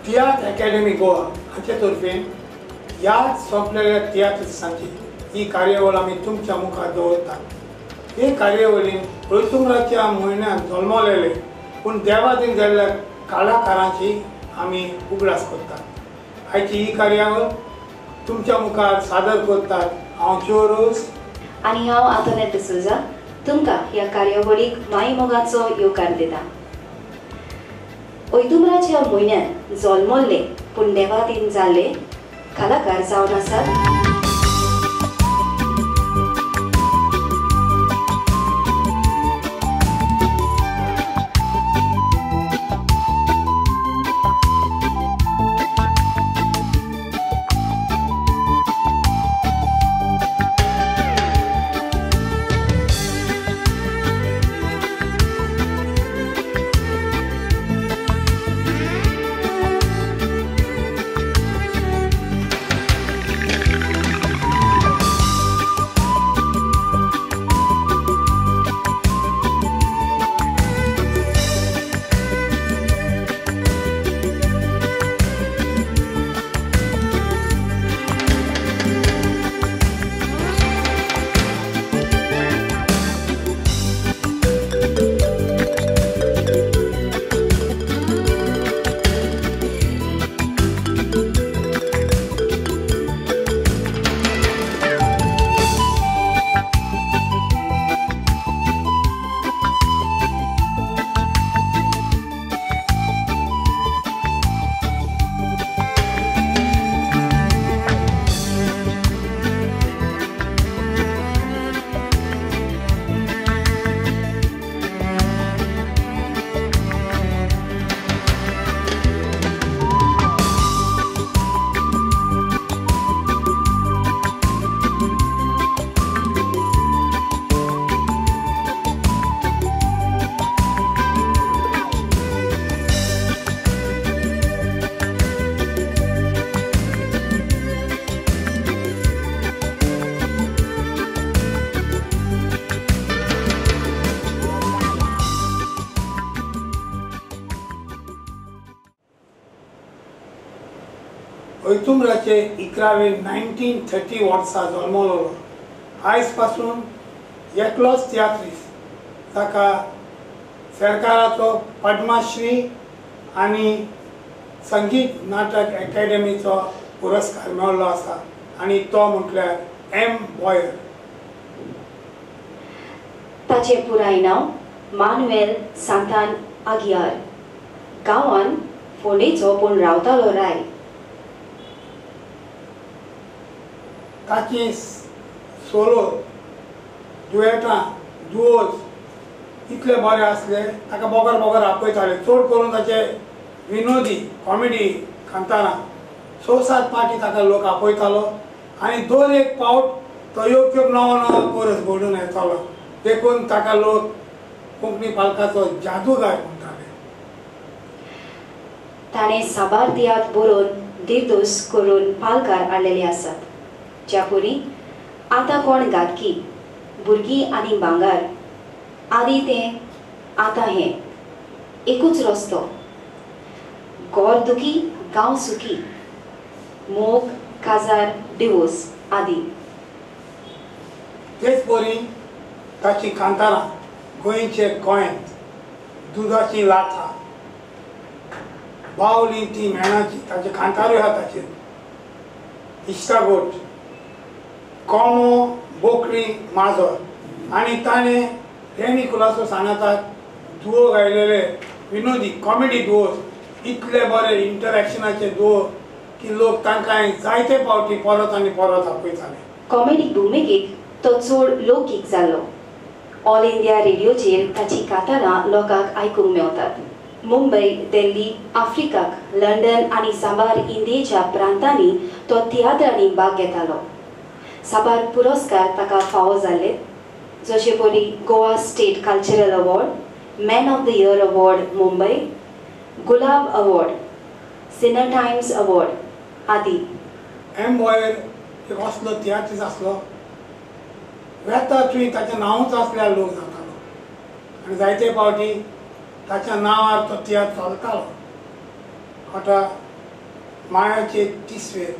तियात्र academy Goa हाचे तर्फेन याद सोंपलेल्या तियात्रिस्तांची ही कार्यावळ आमी तुमच्या मुखार दवरतात. हे कार्यावळीन ऑक्टोबराच्या म्हयन्यांत जल्मलेले पूण देवादीन जाल्ल्या कलाकारांची आमी उगडास करतात. आयची ही कार्यावळ तुमच्या मुखार सादर करतात हांव चोरोस आनी हांव आंतोनेत डिसोजा तुमकां ह्या कार्यावळीक मायमोगाचो येवकार दिता. ऑक्टोबराच्या म्हयन्यांत जल्मल्ले पूण देवादीन जाल्ले कलाकार जावन आसात ऑक्टोबराचे 11 1930 वर्सा जल्मलो. आयज पासून एकलोच तियात्रिस्त ताका सरकाराचो पद्मश्री आनी संगीत नाटक अकॅडमीचो पुरस्कार मेळ्ळो आसा आनी तो म्हटल्यार एम बॉयर. ताचें पुराय नांव मानुएल सांतान आगियार. गांवान फोंडेचो पूण रावतालो राय. ताची सोलो दुयेटां दुओज इतले बरे आसले ताका बोगर बोगर आपयताले. चड करून ताचे विनोदी कॉमेडी कांतारां 6-7 पाटी ताका लोक आपयतालो आनी दर एक पावट तो योग्य नवो नवो कोरस घडून येतालो. देखून ताका लोक कोंकणी पालकाचो जादूगार म्हणटाले. ताणें साबार तियात्र बरोवन दिर्दोस करून पालकार हाडलेले आसात. ज्यापुरी आतां कोण घातकी, भुरगीं आनी भांगर, आदी तें आतां हें, एकूच रस्तो, गोर दुखी गांव सुखी, मोग काजार डिवोर्स आदी. तेच परी ताची कांतारां गोंयचे गोंयत, दुदाची लाथा, बावली ती मेणाची, ताचे कांतारूय आहा ताचेर, इश्टागोट, कोमो, बोकडी, माजर. आनी ताणें रेनी कुलासो सांगाताक दुओ गायलेले विनोदी कॉमेडी दुओस इतले बरे इंटरॅक्शनाचे दुओ की लोक तांकां जायते पावटी परत आनी परत आपयताले. कॉमेडी भुमिकेक तो चड लौकीक जालो. ऑल इंडिया रेडियोचेर ताची कांतारां लोकांक आयकूंक मेवतात. मुंबय, दिल्ली, आफ्रिकाक, लंडन आनी साबार इंडियेच्या प्रांतांनी तो तियात्रांनी भाग घेतालो. साबार पुरस्कार ताका फावो जाले, जशे परी Goa state cultural award, man of the year award Mumbai, Gulab award, cine times award आदी. एम बॉयर एक असलो तियात्रिस्त आसलो वेता थंय ताचें नांवूच आसल्यार लोक जातालो आनी जायते फावटी ताच्या नांवार तो तियात्र चलतालो. आतां मायाचे 30वेर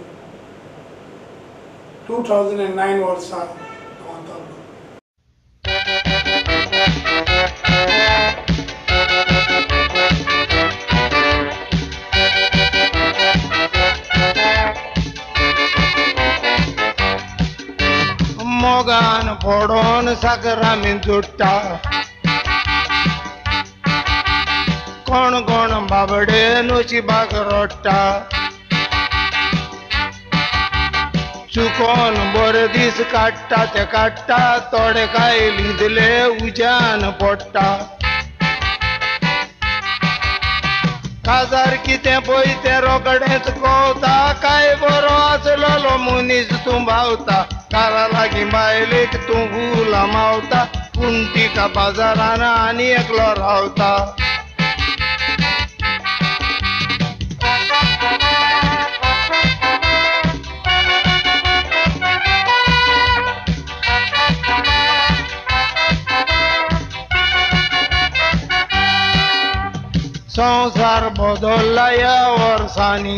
2009 वर्सा तो अंतरलो. मोगान फोडोन साकरामी जुट्टा कोण कोण बाबडे नशिबाक रडटा चुकोन बरे दीस काडटा ते काडटा थोडे काय लिदले उज्यान पडटा काजार कितें पळय तें रोखडेंच कवता काय बरो आसलेलो मनीस तूं भावता कारा लागीं बायलेक तूं गुलां मावता पूण तिका बाजारान आनी एकलो रावता. संवसार बदल्ला ह्या वर्सांनी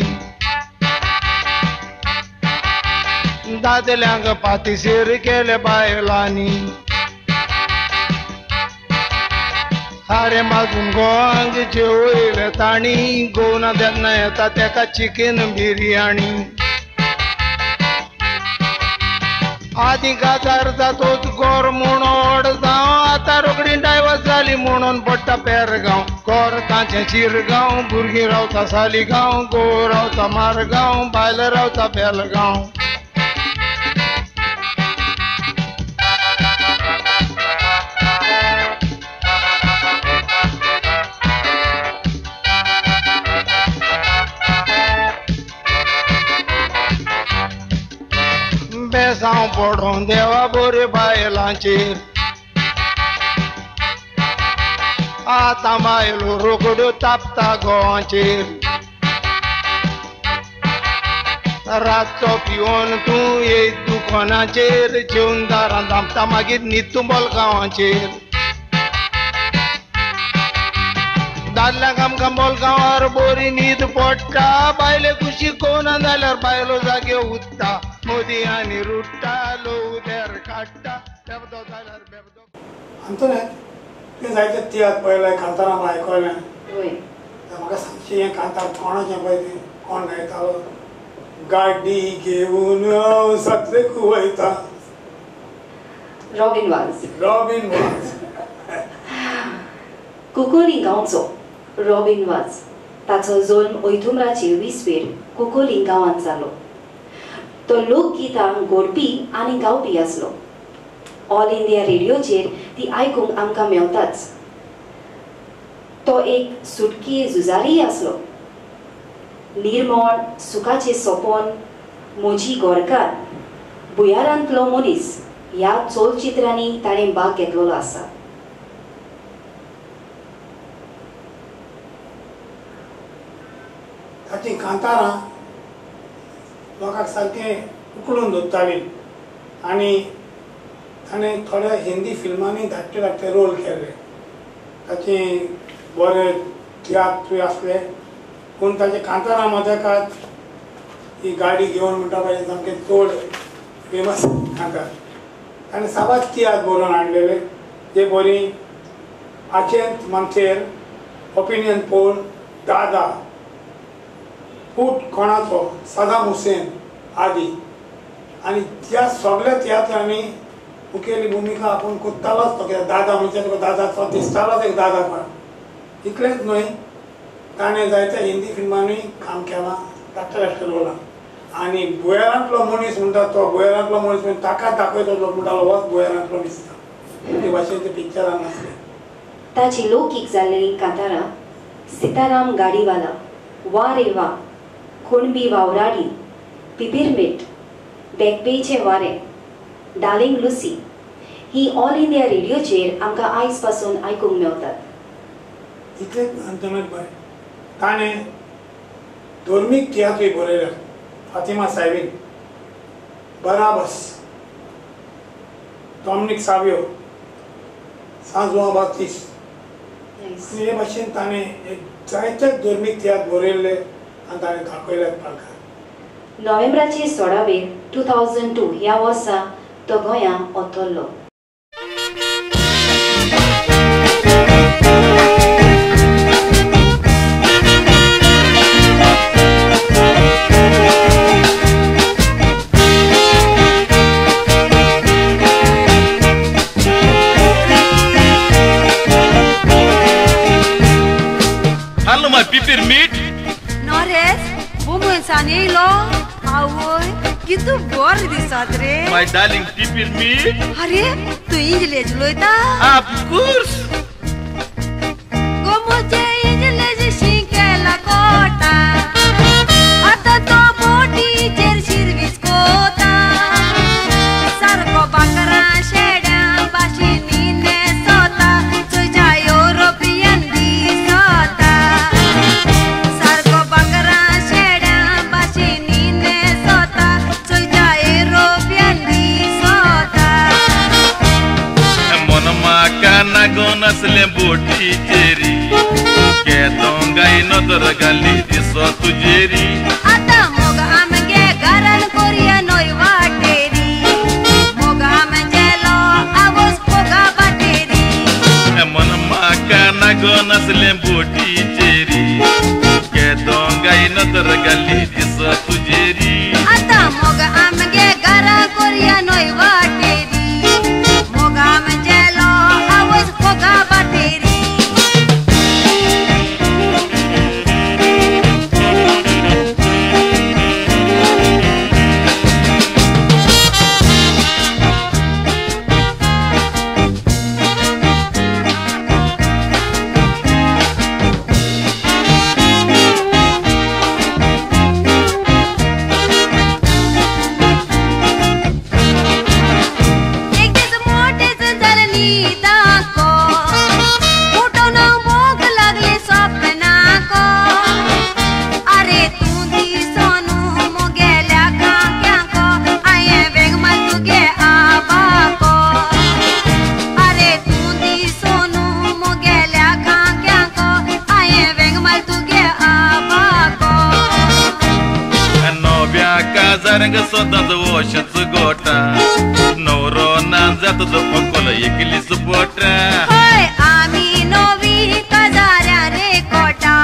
दादल्यांक पातिशेर केले बायलांनी सारे मागून गोवांक जेवयले तांणी गोवना तेन्ना येता तेका चिकन बिरयाणी आदी काजार जातोच गोर म्हूण व्हड जावं आतां रोखडी डायवर्स जाली म्हणून पडटा पेरगांव गोर तांचें शिरगांव भुरगीं रावता सालिगांव गोव रावता मारगांव बायल रावता बेलगांव. बेसांव पडोन देवा बोरे बायलांचेर आतां बायलो रोखड्यो तापता गोवांचेर रातचो पिवन तूं येयत दुकानाचेर जेवन दारां धांपता मागीर न्हीद तूं बोलगांवाचेर दादल्यांक आमकां बोलगांवार बरी न्हीद पडटा बायले कुशीक कोना जाल्यार बायलो जाग्यो उत्ता मोदी आनी रुट्टा लोव देर काडटा बेबदो जाल्यार बेबदो. आंतोनेत तुवें जायते तियात्र पळयले कांतारां आयकलें म्हाका सांगचें हें कांतार कोणाचें पळय तें कोण गायतालो गाडी घेवन हांव सत्रेक वयता. रॉबिन वाज. रॉबिन वाज. कुकोली गांवचो रॉबिन वाज ताचो जल्म ओयथुमराचे 20वेर कुकोली गांवांत जालो. तो लोकगितां घोडपी आनी गावपी आसलो. ऑल इंडिया रेडियोचेर ती आयकूंक आमकां मेवताच. तो एक सुटकी झुजारीय आसलो. निर्मळ सुखाचें सोपन म्हजी गोरकार भुयारांतलो मनीस ह्या चलचित्रांनी ताणें भाग घेतलेलो आसा. ताचीं कांतारां लोकांक सारकें उखलून दवरतालीं आनी ताणें थोड्या हिंदी फिल्मांनी धाकटे धाकटे रोल केले. ताचे बरे तियात्रूय आसले पूण ताचे कांतारां मदेकात ही गाडी घेवन म्हणटा पळय सामकें चड फेमस कांतार. ताणें साबार तियात्र बरोवन हाडलेले जे बरी आचेंत मानथेर ओपिनियन पोल दादा पूट कोणाचो सदाम हुसेन आदी. आनी त्या सगळ्या तियात्रांनी मुखेली भुमिका आपूण कोत्तालोच तो कित्याक दादा म्हणजे तुका दादाचो दिसतालोच एक दादा पण. इतलेंच न्हय ताणें जायत्या हिंदी फिल्मांनी काम केलां धाकट्या धाकट्या रोलान. आनी भुंयेरांतलो मनीस म्हणटा तो भुंयेरांतलो मनीस म्हणजे ताका दाखयतो लोक म्हणटालो होच भुंयेरांतलो दिसता ते भाशेन ते पिक्चरान आसले. ताची लौकीक जाल्लीं कांतारां सीताराम गाडीवाला वा रे वा कुणबी वावराडी पिपिरमीट बेकबेचें वारें डार्लिंग लुसी ही ऑल इंडिया रेडियोचेर आमकां आयज पासून आयकूंक मेवतात. इतलेंच अंतोनेत बाय ताणें धर्मीक तियात्रूय बरयल्या. फातिमा सायबीन बराबस डॉमनीक सावियो सांजुआ बातीस हे भाशेन ताणें एक जायते धर्मीक तियात्र बरयल्ले आनी ताणें दाखयले पालकार. नोव्हेंबराचे 16 2002 ह्या वर्सा तो गोंया ओतरलो. Pipir meat? Naresh, मुंबयसान येयलो आवय कितू बरें दिसत रे. My darling पिपीर मीट. अरे तूं इंग्लीश उलयता? Of course. गो म्हजे इंग्लीश शिकेला कोटा, आतां तो बोटीचेर शिरवीस कोता, सारको बाकरां शेड्यां भाशेनी न्हेसोता, चोयच्या युरोपियन दिसता, सारको बाकरां शेड्यां भाशेनी न्हेसोता, चोयच्या युरोपियन दिसता. मन म्हाका नागोन आसलें बोटीचेरी, केदोंगाय नदर घाली दिसो तुजेरी. आतां मोग आमगे घरान कोरया न्हय वाटेरी, मोग आमगेलो आवस फोगा वाटेरी. मन म्हाका नागोन आसलें बोटीचेरी, केदोंगाय नदर घाली दिसो तुजेरी. आतां मोग आमगे घरान कोरया न्हय वाटेरी, मोग आमगेलो आवस फोगा वाटेरी. एक दीस मोटेच जालें न्हिदाको, उठोन मोग लागले सपनाको, आरे तूं दिसोन मुगेल्या खांक्याको, हांयें वेंग मार तुगे आबाको, आरे तूं दिसोन मुगेल्या खांक्याको, हांयें वेंग मार तुगे आबाको. नव्या काजारांक सदांच वशच गोटा, नवरो ना जाता तो फकल एकलीच पोटा. हय आमी नवी काजाऱ्या रे कोटा,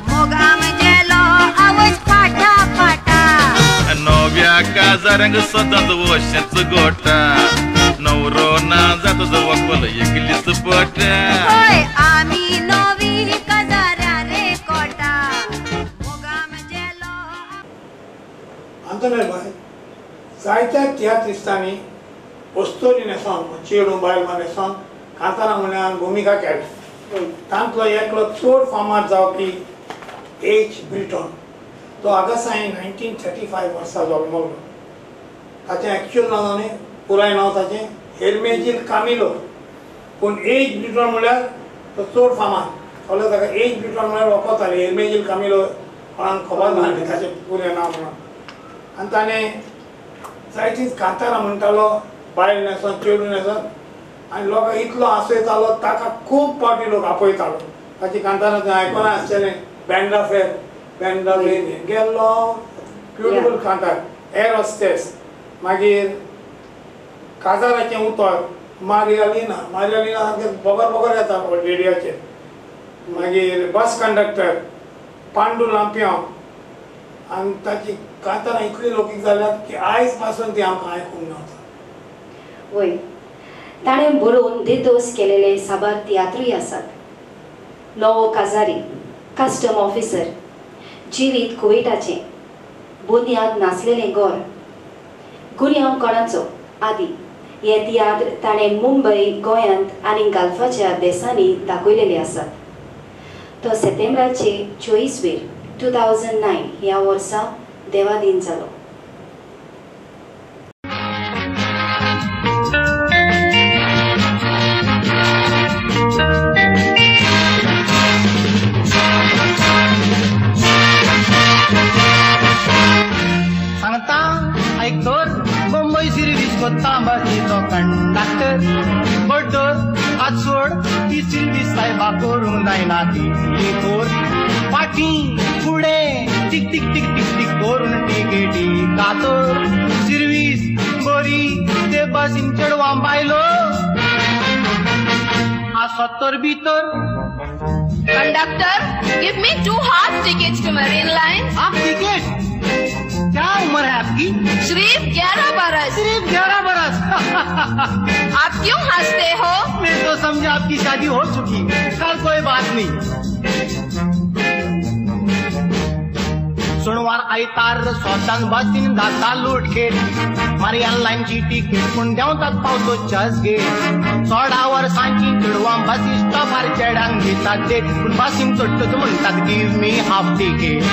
मोग आमगेलो आवयस फाटा फाटा. नव्या काजारांक सदांच वशच गोटा, नवरो ना जाता तो फकल एकलीच पोटा. हय आमी नवी काजाऱ्या रे कोटा, मोग आमगेलो. आंतोनेल भाई जायत्या तियात्रिस्तांनी वस्तोरी न्हेसोन चेडूं बायल न्हेसोन कांतारां म्हणल्यार भुमिका केली. तांतलो एकलो चड फामाद जावपी एच ब्रिटॉन, तो आगस्तान 1935 वर्सा जल्मलो. ताचें एक्चुअल नांव न्ही, पुराय नांव ताचें हेरमेजील कामिलो, पूण एच ब्रिटॉन म्हणल्यार तो चड फामाद. सगळे ताका एच ब्रिटॉन म्हणल्यार वळखताले, हेरमेजील कामिलो कोणाक खबर नासली ताचें पुरें नांव म्हणून. आनी ताणें जायतींच कांतारां म्हणटालो बायल न्हेसोन चेडूं न्हेसोन, आनी लोकांक इतलो हांसयतालो ताका खूब फावटी लोक आपयतालो. ताची कांतारां तुवें आयकना आसतलें, बँड्रा फेर, बँड्रा लेन गेल्लो, ब्युटिफूल कांतार, एअर हॉस्टेस, मागीर काजाराचें उतर, मारियालिना, मारियालिना सारकें बगर बगर येता रेडियोचेर, मागीर बस कंडक्टर, पांडू लांपयांव. आनी ताची कांतारां इतली लोकीक जाल्यात की आयज पासून ती आमकां आयकूंक मेवता. वय ताणें बरोवन दिर्दोस केलेले साबार तियात्रूय आसात. नवो काजारी, कस्टम ऑफिसर, जिवीत कुवेटाचें, बुन्याद नासलेलें गोर, गुन्यांव कोणाचो आदी हे तियात्र ताणें मुंबय, गोंयांत आनी गाल्फाच्या देसांनी दाखयलेले आसात. तो सप्टेंबराचे 24 2009 ह्या वर्सा देवाधीन जालो. सांगता आयक तर बंबय सिर्वीस कोत्ता बसीचो कंडक्टर, बड्डर आज सोड ती सिर्वीस सायबा करूंक जायना ती कोर, फाटीं फुडें ती तर सिर्वीस बरी ते बसीन चेडवां बायलो आसत तर भितर. Conductor, give me 2 half tickets to Marine Lines. Half ticket? क्या उम्र है आपकी? सिर्फ 11 बरस. सिर्फ 11 बरस? आप क्यों हंसते हो? मैं तो समझा आपकी शादी हो चुकी. कल कोई बात नहीं. सोनवार आयतार स्वतान बसीन जाता लुटखेट मारियन लायनची तिकीट पूण देंवतात पावतो चर्च गेट. 16 वर्सांची चेडवां बसी स्टॉपार चेड्यांक दितात देट पूण बसीन चडटच म्हणटात गिव मी हाफ तिकीट.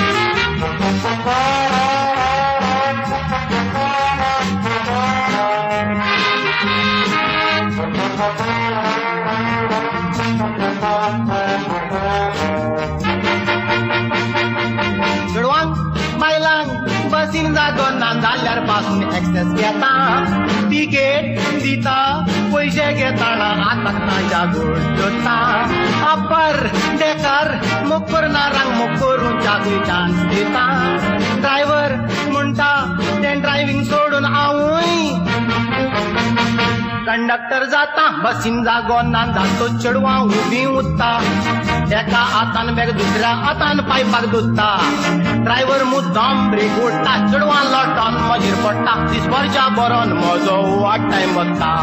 चेडवांक बायलांक बसीन जागो ना जाल्यार पासून एक्सेस घेता तिकेट दिता पयशे घेता आतां तांच्या गोड अप्पर डेकर मोग ना रांग मोग करून चाकूय चान्स दिता. ड्रायव्हर म्हणटा तें ड्रायव्हींग सोडून हांवूय कंडक्टर जाता बसीन जागो ना जातो चेडवां उबी उत्ता एका हातान बॅग दुसऱ्या हातान पायपाक दुखता. ड्रायव्हर मुद्दाम ब्रेक ओडटा चेडवां लोटोन म्हजेर पडटा दिसभरच्या बरोन म्हजो वाट टायम वता.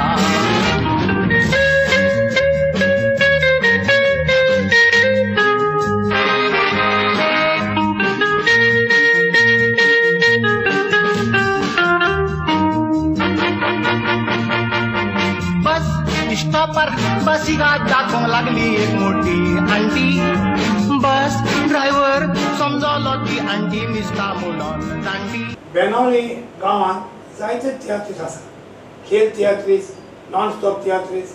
स्टॉपर बसी गात दाखोवंक लागली एक मोठी आंटी. बस ड्रायव्हर समजलो ती आंटी मिसता म्हणून जाणटी. बेनावली गांवांत जायते तियात्रीस आसात. खेळ तियात्रीस, नॉन स्टॉप तियात्रीस.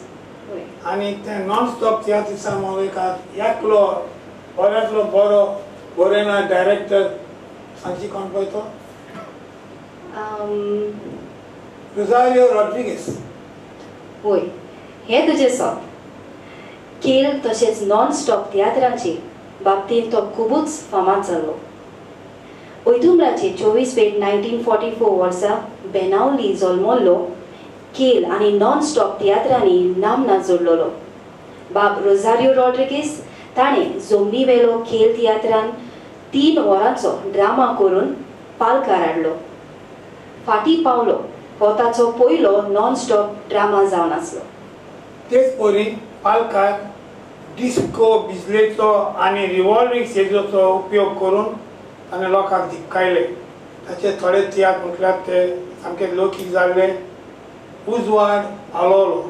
आनी ते नॉन स्टॉप तियात्रिसां मदीं एकलो बऱ्यांतलो बरो बरयना डायरेक्टर सांगची कोण पळय तो रोजारियो रॉड्रिगीस. होय, हें तुजें सत. खेळ तशेंच नॉन स्टॉप तियात्रांचे बाबतींत तो खुबूच फामाद जालो. ओयतुम्बराचे 24 मे 1944 वर्सा बेनावली जल्मल्लो खेळ आनी नॉन स्टॉप तियात्रांनी नामना जोडलेलो बाब रोजारियो रॉड्रिगीस ताणें जमनीवेलो खेळ तियात्रान 3 वरांचो ड्रामा करून पालकार हाडलो. फाटीं पावलो हो ताचो पयलो नॉन स्टॉप ड्रामा जावन आसलो. तेच परी पालकार डिस्को बिजलेचो आनी रिवॉल्वींग स्टेजीचो उपयोग करून ताणें लोकांक दिपकायले. ताचे थोडे तियात्र म्हटल्यार ते सामके लौकीक जाल्ले. उजवाड आलोलो,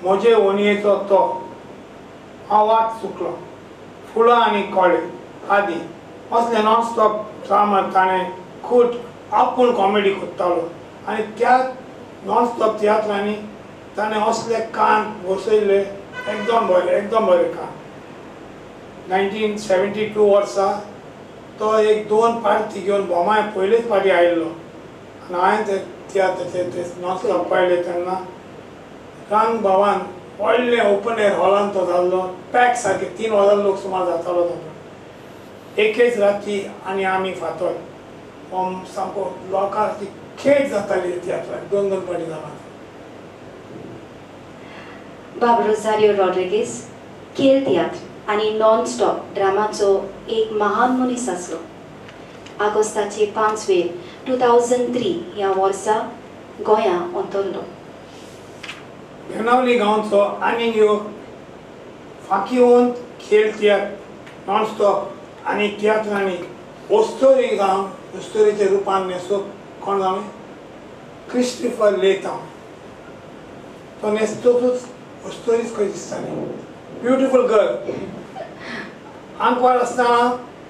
म्हजे ओणयेचो तो, हांव वाट चुकलो, फुलां आनी कोळे आदी असले नॉन स्टॉप ड्रामा ताणें खूब आपूण कॉमेडी करतालो. आनी त्या नॉन स्टॉप तियात्रांनी ताणें असले कान बसयल्ले एकदम बरे, एकदम बरे कान. 1972 वर्सा तो एक 2 पार्टी घेवन भोमाय पयलेच पार्टी आयिल्लो आनी हांवें ते तियात्राचे ते नॉन स्टॉप पळयले तेन्ना रांग भावान व्हडलें ओपन एयर हॉलान तो जाल्लो पॅक सारके 3000 लोक सुमार जातालो तो. एकेच राती आनी आमी फातोर हो सामको लोकांची खेळ जाताली तियात्राक 2-2 पार्टी जाला. बाब रोजारियो रॉड्रिगीस खेळ तियात्र आनी नॉन स्टॉप ड्रामाचो एक महान मनीस आसलो. ऑगस्टाचे 5 मे 2003 ह्या वर्सा गोंया अंतरलो. बेनावली गांवचो आनीक एक फाकीवंत खेळ तियात्र नॉन स्टॉप आनी तियात्रांनी ओस्तोरी जावन ओस्तोरीच्या रुपान न्हेसप कोण जावन क्रिस्टिफर लेतांव. तो न्हेसतकूच ओस्तोरीच खंय दिसताली. Beautiful girl. आंकवार आसतना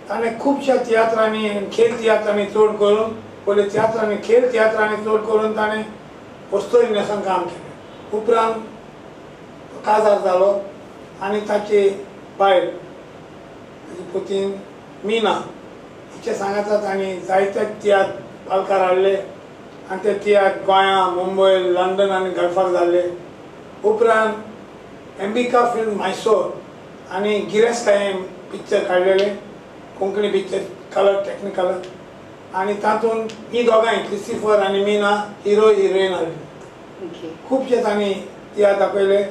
ताणें खुबश्या तियात्रांनी खेळ तियात्रांनी चड करून पयले तियात्रांनी खेळ तियात्रांनी चड करून ताणें ओस्तोरी न्हेसून काम केलें. उपरांत काजार जालो आनी ताची बायल ताची पुतीन मीना हिच्या सांगाता तांणी जायते तियात्र पालकार हाडले आनी ते तियात्र गोंया, मुंबय, लंडन आनी गल्फाक जाल्ले. उपरांत एम्बिका फिल्म मायसोर आनी गिरेस्तायें पिक्चर काडलेलें, कोंकणी पिक्चर कलर टेक्निकलर. आनी तातूंत ही दोगांय क्रिस्टिफर आनी मीना हिरो हिरोईन आसली. खुबशे तांणी तियात्र दाखयले.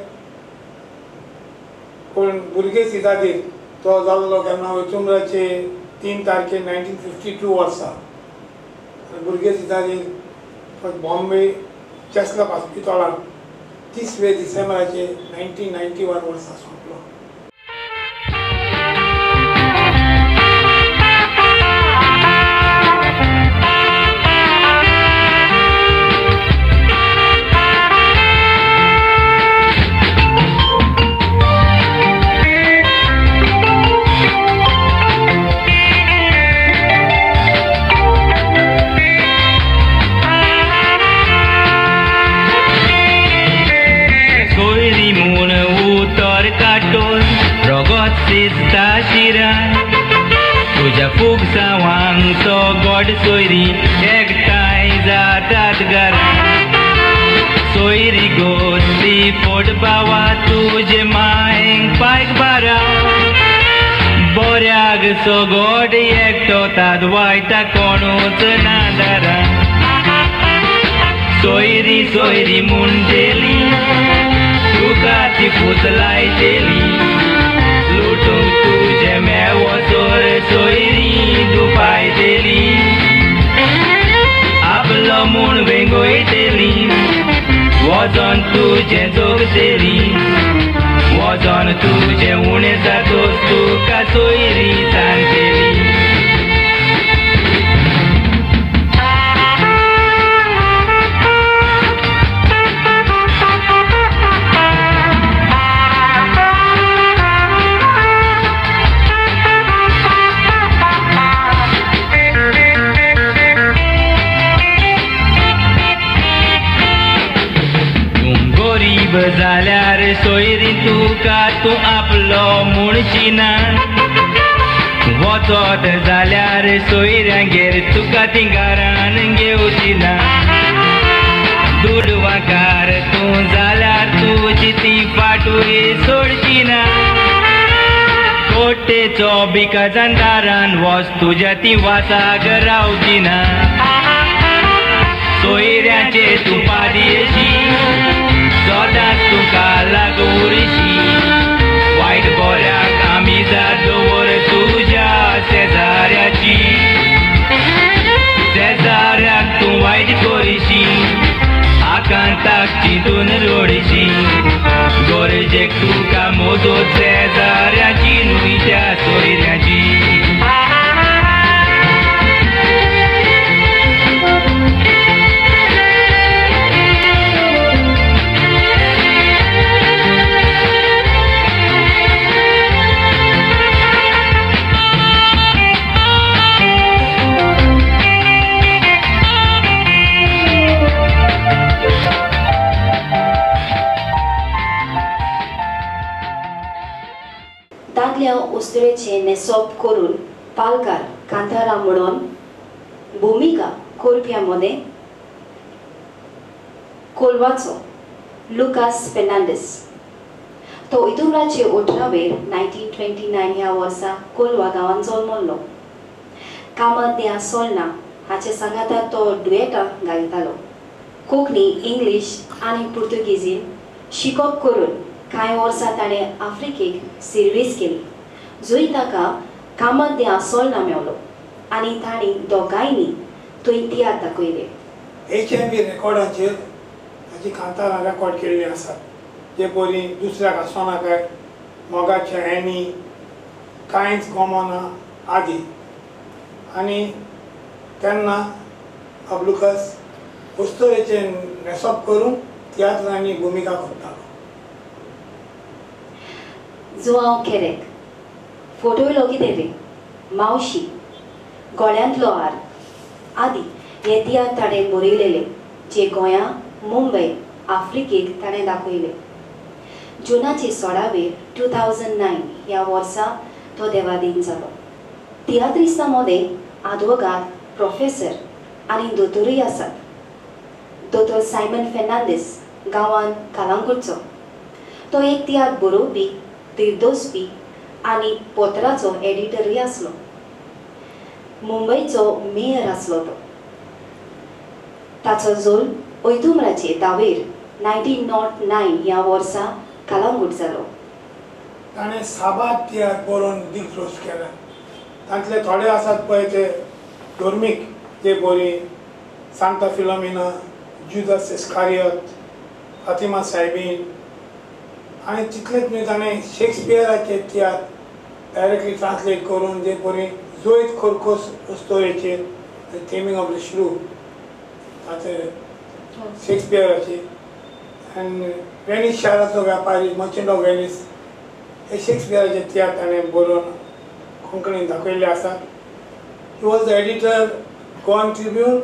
पूण भुरगे सितादीर तो जाल्लो केन्ना ऑक्टोबराचे 3 तारखेर 1952 वर्सा. भुरगे सितादीर बॉम्बे चेसलप हॉस्पिटलांत 30 डिसेंबराचे 1991 वर्सा सोंपलो. तुज्या फुगसावांचो गोड सोयरी एकठांय जातात घरां. सोयरी गोस्ती फोट बावा तुजे मायंक पायक बारा. बऱ्याक सो गोड एकटो तात वायटा कोणूच ना दारा. सोयरी सोयरी म्हणटेली तुका ती फूस लायतेली. लुटूंक तुजें मेवो चोर सोयरी दुपायतेली. आपलो म्हूण वेंगयतेली वजन तुजें जोगतेली. वजन तुजें उणें जातोच तुका सोयरी सांगतेली. जाल्यार सोयरी तुका तूं आपलो म्हणशी ना. वचत जाल्यार सोयऱ्यांगेर तुका ती घरान घेवची ना. दुडवाकार तूं जाल्यार तुजी ती फाटूय सोडची ना. कोटेचो बिकाजान दारान वच तुज्या ती वासाक रावची ना. सोयऱ्यांचे तूं पादयेशी सदांच तुका लागुरशी. वायट बऱ्याक आमी जात दवर तुज्या शेजाऱ्याची. शेजाऱ्याक तूं वायट करिशी आकांताक चिंतून रडशी. गरजेक तुका मदत शेजाऱ्याची न्हय त्या सोयऱ्याची. दादल्या उस्तुरेचें न्हेसप करून पालकार कांतारां म्हणून भुमिका करप्यां मदें कोलवाचो लुकास फेर्नांडीस. तो इतुमराचे 18वेर 1929 ह्या वर्सा कोलवा गांवांत जल्मल्लो. कामत द्या सोलना हाचे सांगाता तो डुएटां गायतालो. कोंकणी, इंग्लीश आनी पुर्तुगेजीन शिकप करून कांय वर्सां ताणें आफ्रिकेक सिर्वीस केली, जंय ताका कामत द्या सोलना मेवलो आनी तांणी दोगांयनी थंय तियात्र दाखयले. HMV रेकॉर्डाचेर ताची कांतारां रेकॉर्ड केल्लीं आसात. जे परी दुसऱ्याक आसना काय, मोगाचे एनी, कांयच गोमोना आदी. आनी तेन्ना अब्लुकस उस्तुरेचें न्हेसप करून तियात्रांनी भुमिका करतालो. जुआंव केरेक, फोटोयलो कितें रे, मावशी, गोळ्यांतलो हार आदी हे तियात्र ताणें बरयलेले, जे गोंया, मुंबय, आफ्रिकेक ताणें दाखयले. जुनाचे 16वेर 2009 ह्या वर्सा तो देवादीन जालो. तियात्रिस्तां मदें आदवोगाद, प्रोफेसर आनी दोतोरूय आसात. दोतोर सायमन फेर्नांडीस गांवान कालांगूटचो. तो एक तियात्र बरोवपी, दिर्दोसपी आनी पत्राचो एडिटरूय आसलो. मुंबयचो मेयर आसलो तो. ताचो जोल ओयतुमराचे दावेर 1909 ह्या वर्सा कलांगूट जालो. ताणें साबार तियात्र बरोवन दिग्दर्श केले. तांतले थोडे आसात पळय ते धर्मीक, जे बरी सांता फिलोमिना, जुदास इस्कारियत, फातिमा सायबीन आनी तितलेच न्हय ताणें शेक्सपियराचे तियात्र डायरेक्टली ट्रान्सलेट करून जे परी जोयत खोरखोस अस्तोरेचेर the taming of the shrew ताचे शेक्सपियराचे आनी वेनीस शाराचो व्यापारी मर्चंट ऑफ वेनीस हे शेक्सपियराचे तियात्र ताणें बरोवन कोंकणीन दाखयल्ले आसात. He was the editor Goan Tribune,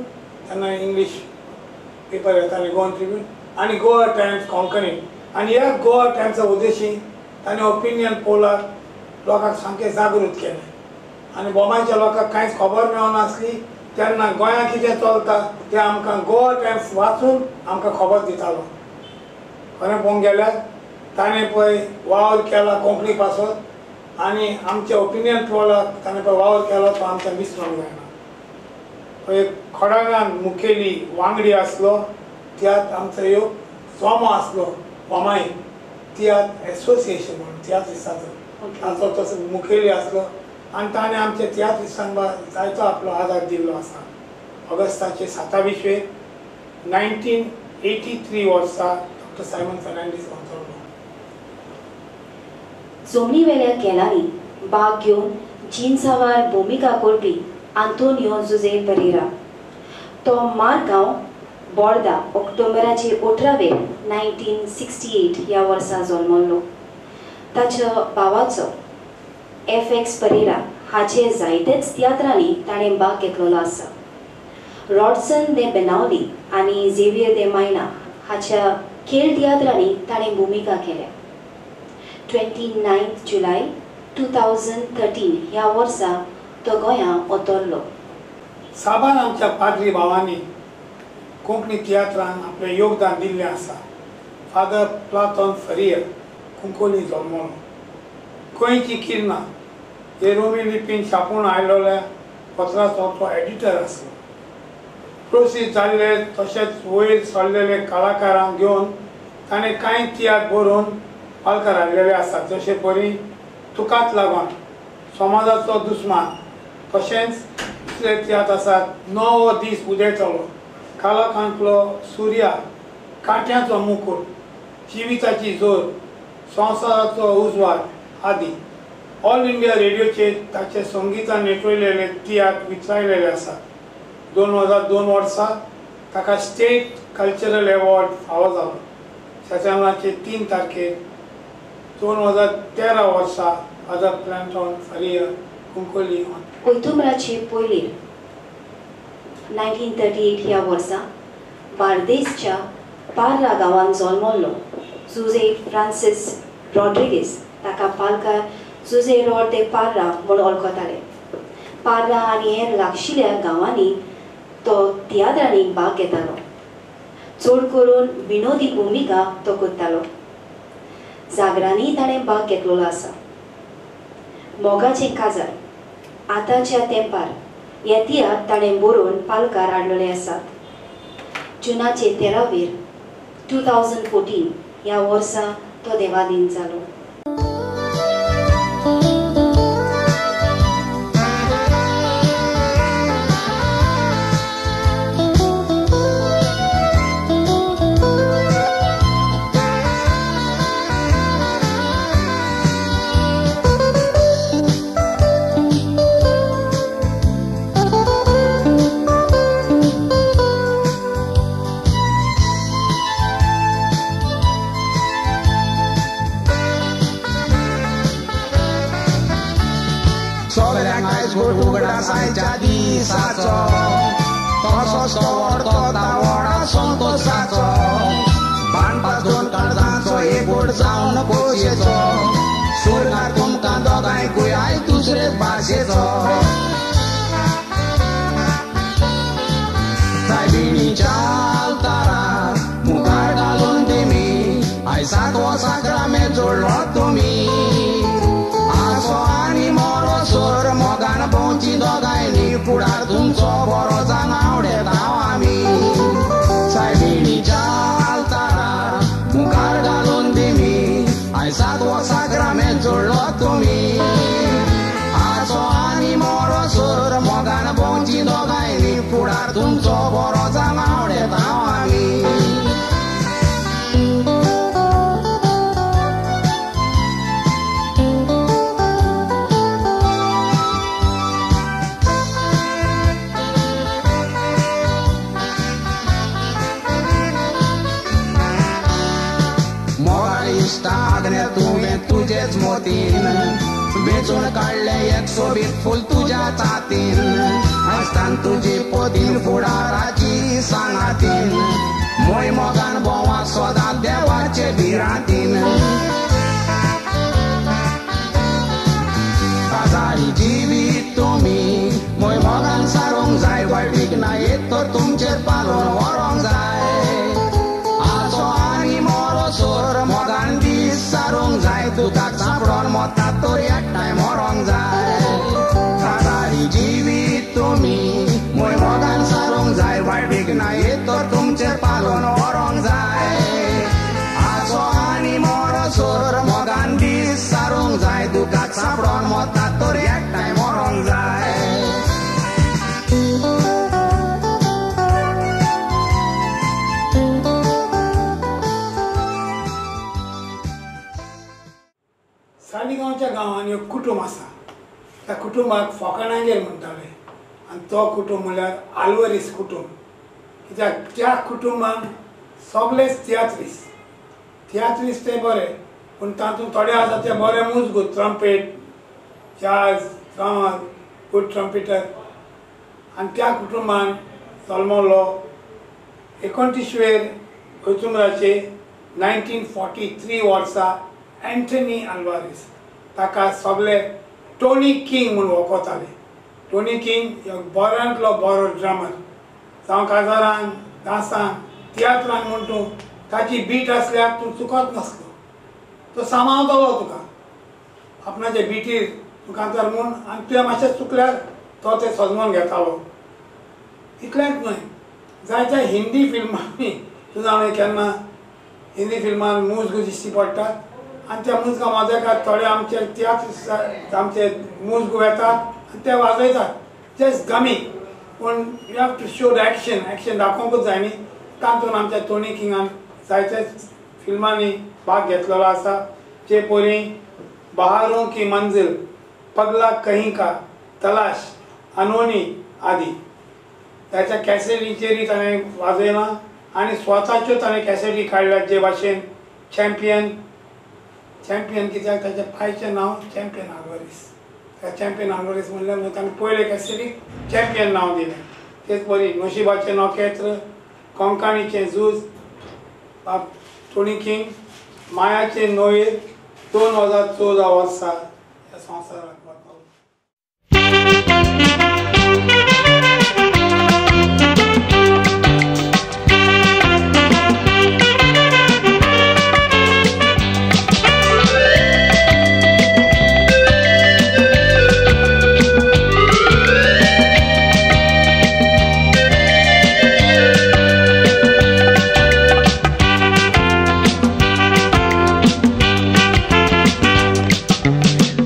तेन्ना इंग्लीश पेपर येताले गोवन ट्रिब्यून आनी गोवा टायम्स कोंकणी. आनी ह्या गोवा टायम्सा उद्देशी ताणें ओपिनियन पोलाक लोकांक सामकें जागृत केलें आनी बोमायच्या लोकांक कांयच खबर मेळनासली तेन्ना गोंयांत कितें चलता तें आमकां गोवा टायम्स वाचून आमकां खबर दितालो. खरें पळोवंक गेल्यार ताणें पळय वावर केला कोंकणी पासत आनी आमच्या ओपिनियन पोलाक ताणें पळय वावर केलो तो आमच्या विसरूंक जायना. एक खडांगान मुखेली वांगडी आसलो तियात्र आमचो एक जोमो आसलो बोमाई तियात्र एसोसिएशन म्हणून तियात्रिस्ताचो ताचो तसो मुखेली आसलो आनी ताणें आमच्या तियात्रिस्तांक जायतो आपलो आदार दिल्लो आसा. ऑगस्टाचे 27 1983 वर्सा डॉक्टर सायमन फेर्नांडीस अंतरलो. जोमणीवेल्या खेळांनी भाग घेवन जिन्सावार भुमिका करपी आंतोनियो जुझे परेरा तो मारगांव बोर्दा ऑक्टोबराचे 18 1968 ह्या वर्सा जल्मल्लो. ताच्या भावाचो एफ एक्स परेरा हाचे जायतेच तियात्रांनी ताणें भाग घेतलेलो आसा. रॉडसन दे बेनावली आनी झेवियर दे मायना हाच्या खेळ तियात्रांनी ताणें भुमिका केल्या. 29 जुलय 2013 ह्या वर्सा तो गोंया ओतरलो. साबार आमच्या पाद्री भावांनी कोंकणी तियात्रान आपलें योगदान दिल्लें आसा. फादर प्लाथॉन फरियर कुंकोली जल्मलो. गोंयची किरणां हे रोमी लिपीन छापून आयिल्ल्या पत्राचो तो एडिटर आसलो. प्रोसीद जाल्ले तशेंच वयर सरलेले कलाकारांक घेवन ताणें कांय तियात्र बरोवन पालकार हाडलेले आसात, जशे परी तुकाच लागून, समाजाचो दुस्मान, तशेंच दुसरे तियात्र आसात नवो दीस उदेतलो, काळखांतलो सुर्या, कांट्याचो मुकूट, जिविताची जोर, संवसाराचो उजवाड आदी. ऑल इंडिया रेडियोचेर ताचे संगितान नेटवयलेले तियात्र विचारलेले आसात. 2002 वर्सा ताका स्टेट कल्चरल एवॉर्ड फावो जालो. सप्टेंबराचे 3 तारखेर 2013 वर्सा फादर प्लांटॉन फरियर कुंकोली. ओयतुमराचे पयलीं 1938 ह्या वर्सा बार्देसच्या पार्रा गांवांत जल्मल्लो जुझे फ्रांसीस रॉड्रिगीस ताका पालकार जुझे रॉड दे पार्रा म्हूण वळखताले. पार्रा आनी हेर लागशिल्ल्या गांवांनी तो तियात्रांनी भाग घेतालो. चड करून विनोदी भुमिका तो करतालो. जागरांनी ताणें भाग घेतलेलो आसा. मोगाचें काजार, आतांच्या तेंपार हे तियात्र ताणें बरोवन पालकार हाडलेले आसात. जुनाचे 13 2014 ह्या वर्सा तो देवाधीन जालो. फुडार तुमचो बरो जावं आवडेता आमी. इश्टाग्ने तुवें तुजेच मोतीन वेंचून काडलें एक सोबीत फूल तुज्या चातीन आसतान तुजी पोतीन फुडाराची सांगातीन मोय मोगान भोंवा सदां देवाचे भिरांतीन. काजारी जिवीत तुमी मोय मोगान सारूंक जाय वायटीक ना येत तर तुमचेर पालोवन व्हरोंक जाय. आसो आनी मोरोसोर मोगान दीस सारूंक जाय तुका सांपडोन मोता तर एकठांय मरोंक जाय. काजारी जिवीत तुमी मोय मोगान सारूंक जाय वायटीक ना येत तर तुमचेर पालोवन व्हरोंक जाय. आसो आनी मोरोसोर मोगान दीस सारूंक जाय तुका सांपडोन मोता तर एकठांय मरोंक जाय. सालिगांवच्या गांवांत एक कुटुंब आसा. त्या कुटुंबाक फोकाणागेर म्हणटाले आनी तो कुटुंब म्हणल्यार आल्वरीस कुटुंब. कित्याक त्या कुटुंबान सगळेच तियात्रीस तियात्रीस ते बरे पूण तातूंत थोडे आसा ते बरे मुजगू ट्रम्पेट जाज ड्रमर गुड ट्रम्पेटर. आनी त्या कुटुंबान जल्मलो 29वेर ऑक्टोबराचे 1943 वर्सा एंथनी आल्वारीस. ताका सगळे टोनी किंग म्हूण वळखताले. टोनी किंग एक बऱ्यांतलो बरो ड्रमर जावं काजारान डांसान तियात्रान म्हूण तूं ताची बीट आसल्यार तूं चुकत नासलो. तो सांबाळतलो तुका आपणाचे बिटीर तूं कांतार म्हूण आनी तुवें मातशें चुकल्यार तो तें सजमोन घेतालो. इतलेंच न्हय जायत्या हिंदी फिल्मांनी तूं जाणा केन्ना हिंदी फिल्मान मुजगो दिश्टी पडटात आनी त्या मुजगा वाजयतात थोडे आमचे तियात्र आमचे मुजगो येतात आनी ते वाजयतात जस्ट गमी पूण you have to show the action action दाखोवंकूच जाय न्ही. तातूंत आमच्या टोनी किंगान जायते फिल्मांनी भाग घेतलेलो आसा. जे परी बहारों की मंजिल पगला कहीं का तलाश अनोनी आदी ताच्या कॅसेटीचेरय ताणें वाजयलां आनी स्वताच्यो ताणें कॅसेटी काडल्यात जे भाशेन चॅम्पियन चॅम्पियन कित्याक ताच्या पायचें नांव चॅम्पियन आल्वारीस. त्या चॅम्पियन आल्वारीस म्हणल्यार ताणें पयले कॅसेटीक चॅम्पियन नांव दिलें. तेच परी नशिबाचें नखेत्र कोंकणीचें झूज बाब टोनी किंग मायाचें नोयर 2014 वर्सा ह्या संवसाराक वता.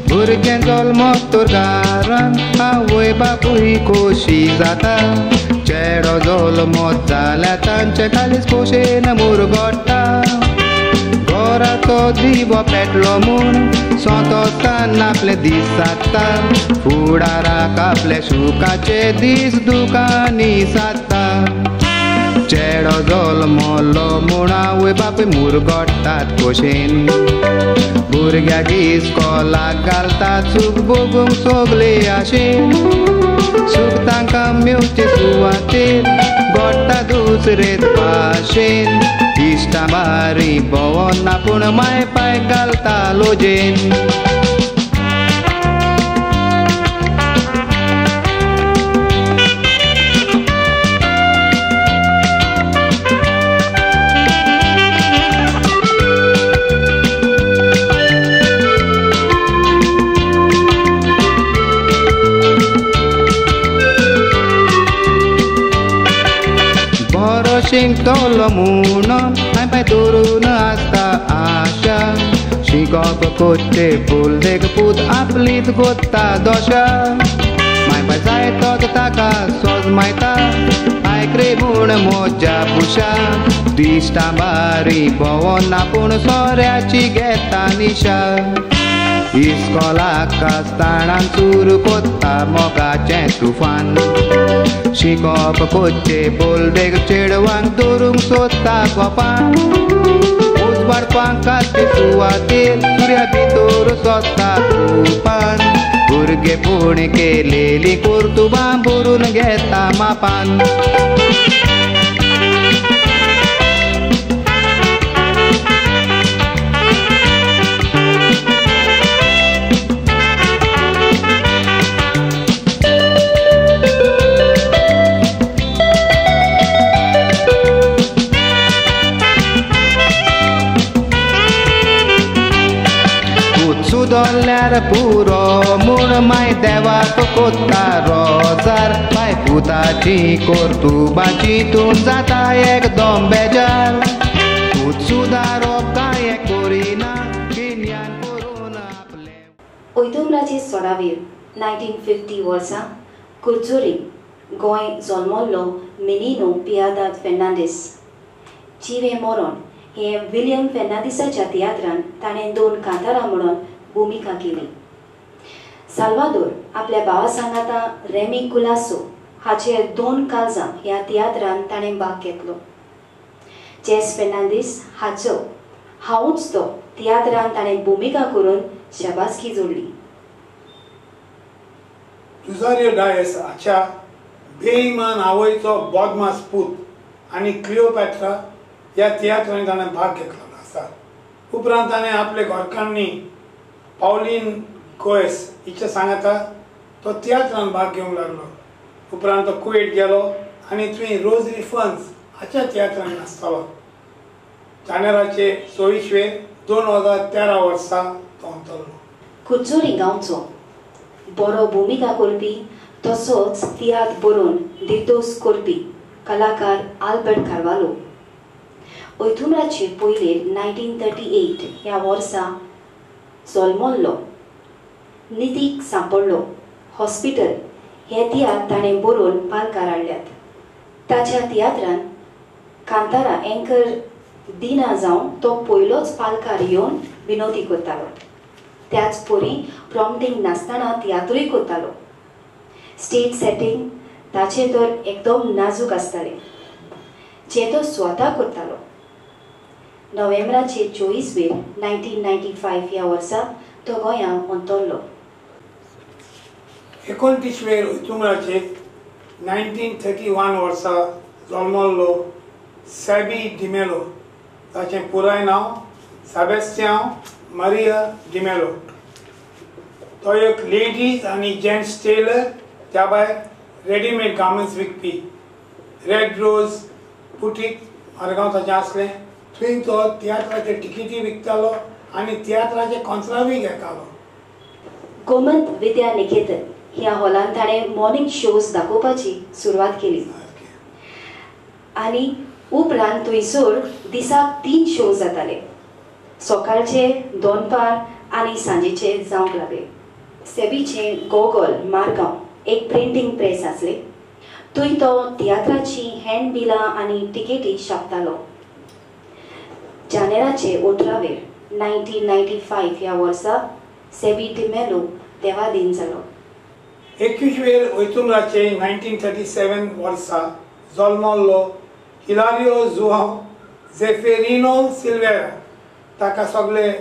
भुरगें जल्मत तर घरान आवय बापूय खोशी जाता. चेडो जल्मत जाल्यार तांचे काळीज खोशेन मुरगोट्टा. घराचो दिवो पेटलो म्हूण संतोसान आपले दीस सादता. फुडाराक आपले सुखाचे दीस दुकांनी सादता. चेडो जल्मलो म्हूण आवय बापूय मुरगोट्टात खोशेन. भुरग्याक इस्कोलाक घालतात सूख भोगूंक सगले आशेन. सूख तांकां मेवचे सुवातेर गोडटा दुसरेच भाशेन. इश्टां बारी भोंवना पूण माय पाय घालता लोजेन. शिंकतलो म्हूण हांवें पांय धरून आसता आशा. शिकोप कोत्ते फूल देख पूत आपलीच गोत्ता दोशा. माय पाय जाय तोच ताका सोज मायता मोज्या पुशा दिसता बारी भोवना पूण सोऱ्याची घेता निशा इस्कोलाक आसतना सुरू कोत्ता मोगाचें तुफान शिकोप कोच्चे बोलबेग चेडवांक दवरूंक सोदता गोपान उजवाडपांकाचे सुवातेर सुर्या भितर सोदता तुफान भुरगेपण केलेली कर्तुबां भरून घेता मापान. सुदोल्यार पुरो म्हूण माय देवाक कोत्ता रोजार बाय पुताची कर्तुबाची तूं जाता एकदम बेजार पूत सुदारप कांय करिना गिन्यान करून आपलें. ओयतुमराचे सोळावेर 1950 वर्सा कुरचोरी गोंय जल्मल्लो मिनिनो पियादाद फेर्नांडीस जिवे मोरोन हे विलियम फेर्नांडीसाच्या तियात्रान ताणें 2 कांतारां म्हणून भुमिका केली. साल्वादोर आपल्या भावा सांगाता रेमी कुलासो हाचे 2 काळजां ह्या तियात्रान ताणें भाग घेतलो. जेस फेर्नांडीस हाचो हांवूच तो तियात्रान ताणें भुमिका करून शाबासकी जोडली. रुजारियो डायस हाच्या बेईमान आवयचो बोदमास पूत आनी क्लिओपॅट्रा ह्या तियात्रांनी ताणें भाग घेतलो आसा. उपरांत ताणें आपले घरकान्नी पावलीन गोयस हिच्या सांगाता तो तियात्रान भाग घेवंक लागलो. उपरांत तो कुवेट गेलो आनी थंय रोजरी फन्स हाच्या तियात्रान नाचतालो. जानेराचे 26 वेर 2013 वर्सा तो अंतरलो. कुरचोरी गांवचो बरो भुमिका करपी तसोच तियात्र बरोवन दिर्दोस करपी कलाकार आल्बर्ट कार्वालो ओयतुमराचे पयले 1938 ह्या वर्सा जल्मल्लो. नितीक सांपडलो हॉस्पिटल हे तियात्र ताणें बरोवन पालकार हाडल्यात. ताच्या तियात्रान कांतारा एंकर दिना जावन तो पयलोच पालकार येवन विनोदी करतालो. त्याच परी प्रॉम्प्टींग नासतना तियात्रूय करतालो. स्टेज सेटींग ताचें तर एकदम नाजूक आसतालें जें तो स्वता करतालो. नोव्हेंबराचे 24 वेर 1995 ह्या वर्सा तो गोंया अंतरलो. 29 वेर ओयतुमराचे 1931 वर्सा जल्मल्लो सॅबी डिमेलो ताचें पुराय नांव सेबास्तियांव मारिया डिमेलो. तो एक लेडीज आनी जेंट्स टेलर त्या भायर रेडीमेड गार्मेंट्स विकपी. रेड रोज बुटीक मारगांव ताचें आसलें. थंय तो तियात्राचे टिकेटी विकतालो आनी तियात्राचे कॉन्सरांय घेतालो. गोमंत विद्या निकेतन ह्या हॉलान ताणें मॉर्निंग शोज दाखोवपाची सुरवात केली आनी उपरांत थंयसर दिसाक 3 शो जाताले. सकाळचे, दनपार आनी सांजेचे जावंक लागले. सेबीचे गोगोल मारगांव एक प्रिंटींग प्रेस आसले. थंय तो तियात्राची हँड बिलां आनी टिकेटी छापतालो. जानेराचे 18 वेर 1995 ह्या वर्सा सेबी डिमेलो देवाधीन जालो. 21 वेर ओयतुमराचे 1937 वर्सा जल्मल्लो हिलारियो जुआंव झेफेरिनो सिल्वेरा ताका सगळे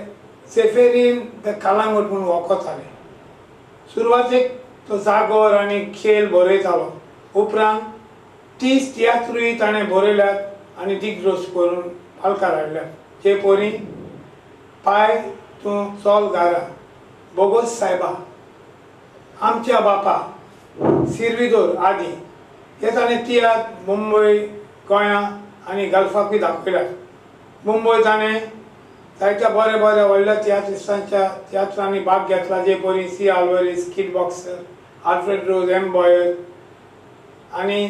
झेफेरीन the Calangute म्हूण वळखताले. सुरवातेक तो जागोर आनी खेळ बरयतालो. उपरांत 30 तियात्रूय ताणें बरयल्यात आनी दिग्दोस करून पालकार हाडल्यात. जे परी पाय तूं चल घरा, बोगोस सायबा, आमच्या बापा, सिर्विदोर आदी हे ताणें तियात्र मुंबय, गोंया आनी गल्फाकूय दाखयल्यात. मुंबय ताणें जायत्या बऱ्या बऱ्या व्हडल्या तियात्रिस्तांच्या तियात्रांनी भाग घेतला जे परी C Alvares, Kid Boxer, Alfred Rose, M Boyer आनी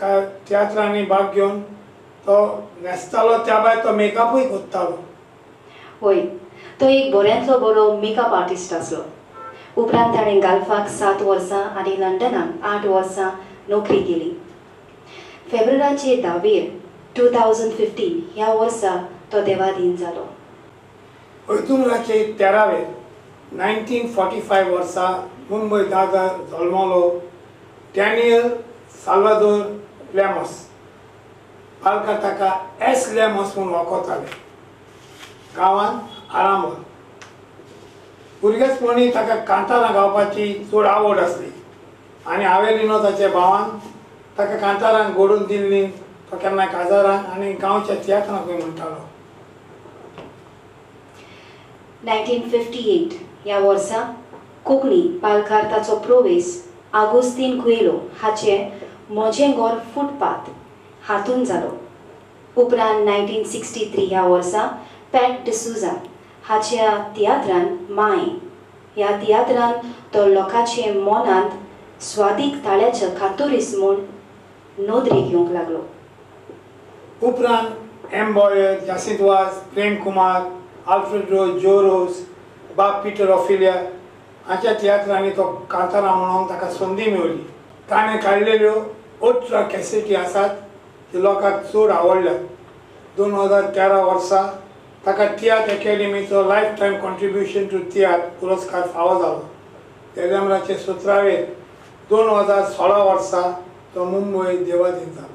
तियात्रांनी भाग घेवन तो न्हेसतालो. त्या भायर तो मेकअपूय करतालो. हय, तो एक बऱ्यांतलो बरो मेकअप आर्टिस्ट आसलो. उपरांत ताणें गाल्फाक 7 वर्सां आनी लंडनाक 8 वर्सां नोकरी केली. फेब्रुवाराचे 10 2015 ह्या वर्सा तो देवाधीन जालो. ऑक्टोबराचे 13 1945 वर्सा मुंबय दादर जल्मलो डॅनियल साल्वादोर लॅमस. पालकार ताका एस लॅमस म्हूण वळखताले. गांवांत आरांबोल. भुरगेपणी ताका कांतारां गावपाची चड आवड आसली आनी हावेलिनो ताच्या भावान ताका कांतारांक घडोवन दिल्ली. तो केन्ना काजारांक आनी गांवच्या तियात्रांकूय म्हणटालो. 1958 ह्या वर्सा कोंकणी पालकार ताचो प्रवेश आगोस्तीन कुएलो हाचे म्हजें घर फुटपाथ हातूंत जालो. उपरांत 1963 ह्या वर्सा पॅट डिसुजा हाच्या तियात्रान माय ह्या तियात्रान तो लोकांचे मनांत स्वादीक ताळ्याच्या कातोरीस म्हूण नदरेक येवंक लागलो. उपरांत एम बॉयर, जासिंत वाज, प्रेम कुमार, आल्फ्रेडो जोरोस, बाब पिटर ऑफिलिया हाच्या तियात्रांनी तो कांतारां म्हणून ताका संदी मेवली. ताणें काडलेल्यो 18 कॅसेटी आसात त्यो लोकांक चड आवडल्यात. 2013 वर्सा ताका तियात्र अकॅडमीचो लायफ टायम कॉन्ट्रिब्युशन टू तियात्र पुरस्कार फावो जालो. देजेंब्राचे 17 2016 वर्सा तो मुंबय देवाधीन जालो.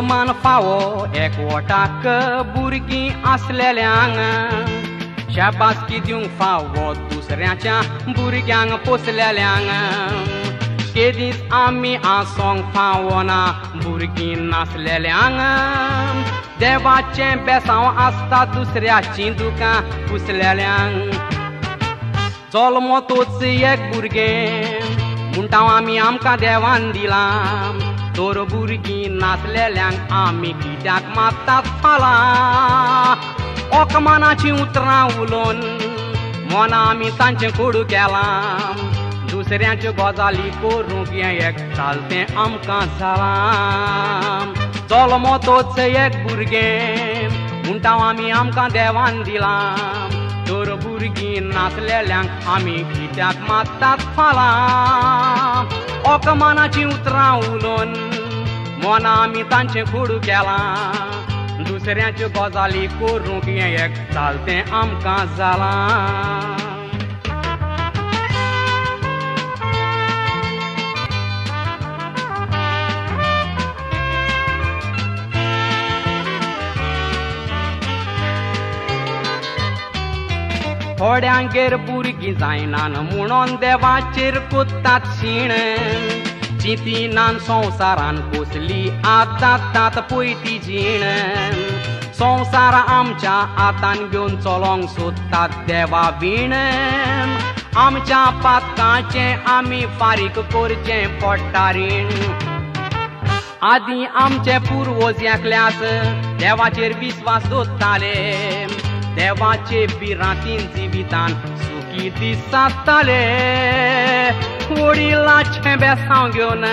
मान फावो एकवटाक भुरगीं आसलेल्यांक शाबासकी दिवंक फावो दुसऱ्याच्या भुरग्यांक पोसलेल्यांक. केदींच आमी आसोंक फावना भुरगीं नासलेल्यांक. देवाचें बेसांव आसता दुसऱ्याचीं दुकां पुसलेल्यांक. जल्मो तोच एक भुरगें म्हणटा आमी आमकां देवान दिलां. तर भुरगीं नासलेल्यांक आमी कित्याक मारतात फालां. ओकमानाचीं उतरां उलोवन मना आमी तांचें कोडू केलां. दुसऱ्यांच्यो गजाली करूंक हें एक चालतें आमकां जालां. जल्मो तोच एक भुरगें म्हणटा आमी आमकां देवान दिलां. तर भुरगीं नासलेल्यांक आमी कित्याक मारतात फालां. ओकमानाचीं उतरां उलोवन मना आमी तांचें कोडू केलां. दुसऱ्यांच्यो गजाली करूंक हें एक चालतें आमकां जालां. थोड्यांगेर भुरगीं जायनान म्हणून देवाचेर कोत्तात शीण. चिंतिनान संवसारान कसली आतां तात पळय ती जीण. संवसार आमच्या हातान घेवन चलोंक सोदतात देवा वीण. आमच्या पातकाचें आमी फारीक करचें पडटा रीण. आदीं आमचे पुर्वज एकल्याच देवाचेर विस्वास दवरताले. देवाचे भिरांतीन जिवितान सुखी दिसताले. वडिलाचें बेसांव घेवन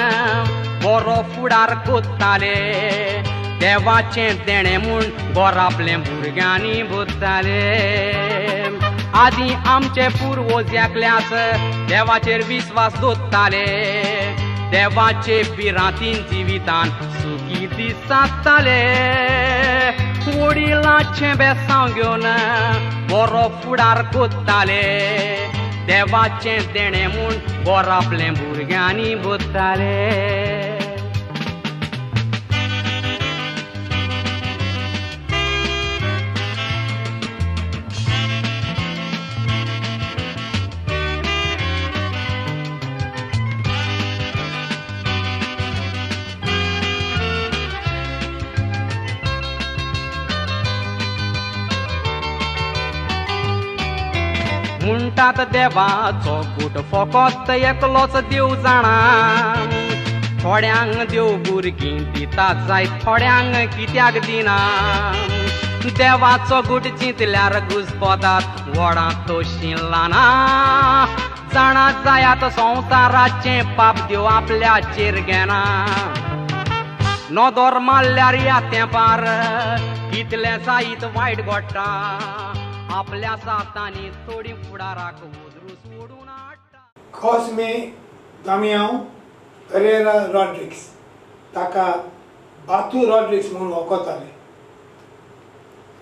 बरो फुडार कोत्ताले. देवाचें देणें म्हूण घर आपलें भुरग्यांनी भरताले. आदीं आमचे पुर्वज एकल्याच देवाचेर विस्वास दवरताले. देवाचे भिरांतीन जिवितान सुखी दिसताले. वडिलाचें बेसांव घेवन बरो फुडार कोत्ताले. देवाचें देणें म्हूण घर आपलें भुरग्यांनी भरताले. म्हणटात देवाचो गूट फकत एकलोच देव जाणा. थोड्यांक देव भुरगीं दिता जायत थोड्यांक कित्याक दिना देवाचो गूट चिंतल्यार घुसपतात व्हडां तशीं ल्हानां जाणा जायात संवसाराचें पाप देव आपल्याचेर घेना नदर मारल्यार ह्या तेंपार कितलें जायत वायट घडटा आपल्या सातांनी थोडी फुडाराक उदरू सोडून हाडटा. कॉस्मे दामियांव पेरेरा रॉड्रिक्स ताका बातू रॉड्रिक्स म्हणून वळखताले.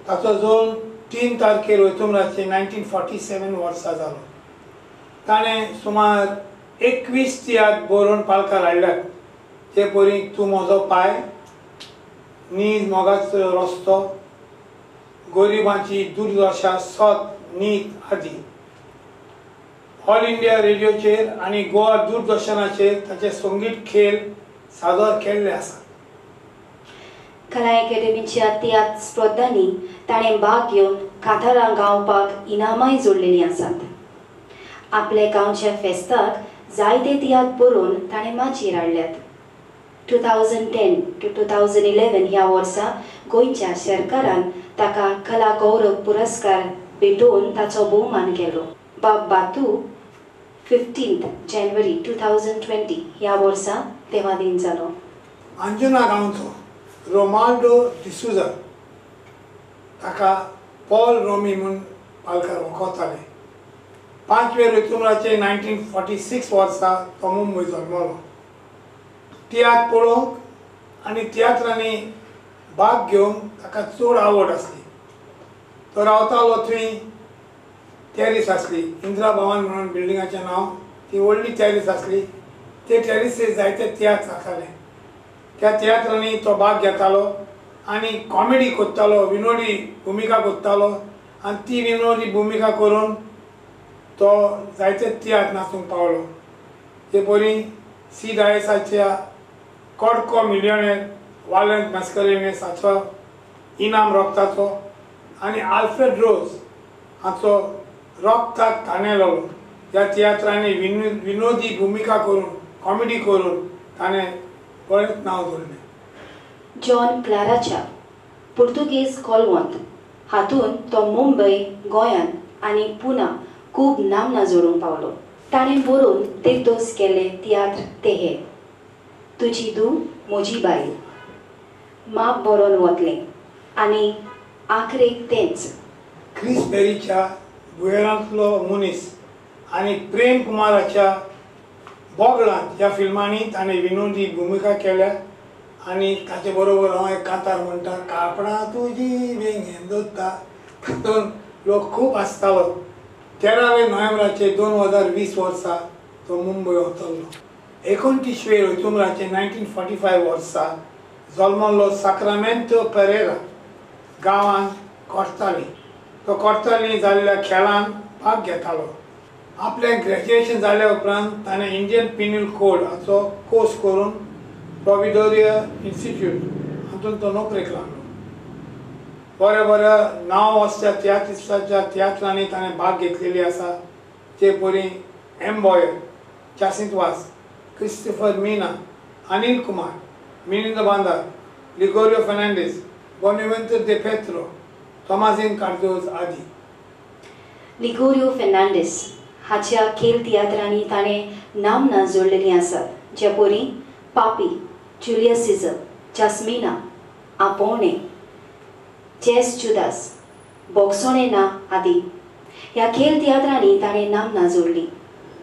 ताचो जल्म 3 तारखेर ऑक्टोबराचे 1947 वर्सा जालो. ताणें सुमार 21 तियात्र बरोवन पालकार हाडल्यात ते परी तूं म्हजो पाय, नीज मोगाचो रस्तो, गरिबांची दुर्दशा, सत, नीत आदी. ऑल इंडिया रेडियोचेर आनी गोवा दूरदर्शनाचेर ताचे संगीत खेळ सादर केल्ले आसात. कला अकॅडमीच्या तियात्र स्पर्धांनी ताणें भाग घेवन कांतारां गावपाक इनामांय जोडलेलीं आसात. आपल्या गांवच्या फेस्ताक जायते तियात्र बरोवन ताणें माचयेर हाडल्यात. 2010 to 2011 ह्या वर्सा गोंयच्या सरकारान ताका कला गौरव पुरस्कार भेटोवन ताचो भोवमान केलो. बाब बातू 15 जानेवारी 2020 ह्या वर्सा देवाधीन जालो. अंजुना गांवचो रोमाल्डो डिसूजा ताका पॉल रोमी म्हूण पालकार वळखताले. 5 ऑक्टोबराचे 1946 वर्सा तो मुंबय जल्मलो. तियात्र पळोवंक आनी तियात्रांनी भाग घेवंक ताका चड आवड आसली. तो रावतालो थंय टॅरीस आसली, इंदिरा भवन म्हणून बिल्डिंगाचें नांव, ती व्हडली टॅरीस आसली. ते टॅरिसीर जायते तियात्र जाताले. त्या तियात्रांनी तो भाग घेतालो आनी कॉमेडी करतालो, विनोदी भुमिका करतालो आनी ती विनोदी भुमिका करून तो जायते तियात्र नाचूंक पावलो. ते परी सी डायसाच्या कडको मिलियनेर वालेंत मास्करेन्हस हाचो इनाम रोगताचो आनी आल्फ्रेड रोज हाचो रोगताक ताणेलो ह्या तियात्रांनी विनोदी भुमिका करून कॉमेडी करून ताणें बरेंच नांव जोडलें. जॉन क्लाराच्या पुर्तुगेज कोलवंत हातूंत तो मुंबय, गोंयांत आनी पुना खूब नामना जोडूंक पावलो. ताणें बरोवन दिग्दोस केल्ले तियात्र ते हे तुजी दू म्हजी बायल, माप बरोवन वतलें आनी आखरेक तेंच. क्रिस पेरीच्या भुंयेरांतलो मनीस आनी प्रेम कुमाराच्या बोगलांत ह्या फिल्मांनी ताणें विनोदी भुमिका केल्या आनी ताचे बरोबर हांव एक कांतार म्हणटा, कापडां तुजी बेंगेन दोत्ता, तातूंत लोक खूब आसतालो. 13 नोव्हेंबराचे 2020 वर्सा तो मुंबय वतलो. 29 ऑक्टोबराचे 1945 वर्सा जल्मल्लो साक्रामेंतो पेरेरा गांवांत कोर्ताली. तो कोर्ताली जाल्ल्या खेळांत भाग घेतालो. आपलें ग्रॅज्युएशन जाल्या उपरांत ताणें इंडियन पिनल कोड हाचो कोर्स करून प्रोविडोरिया इन्स्टिट्यूट हातूंत तो नोकरेक लागलो. बऱ्या बऱ्या नांव आसच्या तियात्रिस्टाच्या तियात्रांनी ताणें भाग घेतलेली आसा, जे परी M Boyer, Jacinto Vaz, Christopher Meena, Anil Kumar, Milindo Bandar, Ligorio Fernandes, Bonaventure de Petro, Tomazinho Cardozo आदी. लिगोरियो फेर्नांडीस हाच्या खेळ तियात्रांनी ताणें नामना जोडलेलीं आसात, जे परी पापी, जुलियस सिजर, जास्मिना, आपोवणें, चेस जुदास, बोगसोणें ना आदी. ह्या खेळ तियात्रांनी ताणें नामना जोडली.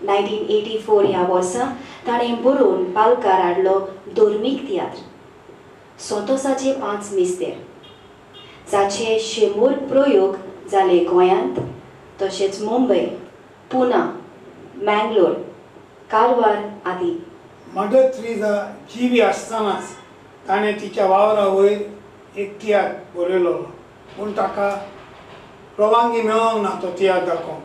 1984 ह्या वर्सा ताणें बरोवन पालकार हाडलो धर्मीक तियात्र संतोसाचे 5 मिस्तेर, जाचे 100 प्रयोग जाले गोंयांत तशेंच मुंबय, पुना, मँगलोर, कारवार आदी. मदर तेरेसा जिवी आसतनाच ताणें तिच्या वावरा वयर एक तियात्र बरयलो, पूण ताका परवानगी मेळोंक ना तो तियात्र दाखोवंक.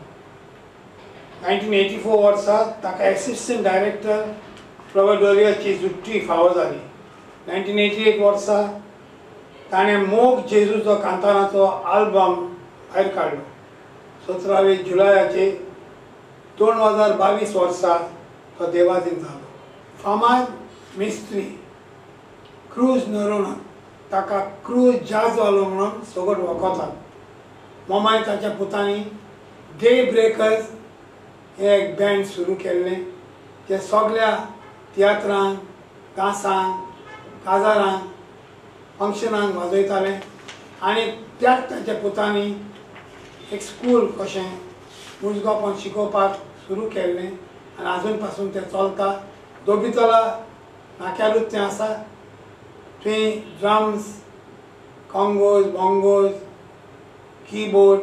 1984 वर्सा ताका एसिस्टंट डायरेक्टर प्रोविडोरियाची जुट्टी फावो जाली. 1988 वर्सा ताणें मोग जेजूचो कांताराचो आल्बम भायर काडलो. 17 जुलयाचे 2022 वर्सा तो देवाधीन जालो. फामाद मिस्त्री क्रूज नरोना ताका क्रूज जाजवालो म्हणून सगट वळखतात. मोमाय ताच्या पुतांनी डे ब्रेकर्स हें एक बँड सुरू केल्लें जें सगळ्या तियात्रांक, डांसांक, काजारांक, फंक्शनांक वाजयतालें आनी त्याच ताच्या पुतांनी एक स्कूल कशें मुजगोपण शिकोवपाक सुरू केल्लें आनी आजून पासून तें चलता. दोबितला नाक्यारूच तें आसा. थंय drums, congos, bongos, keyboard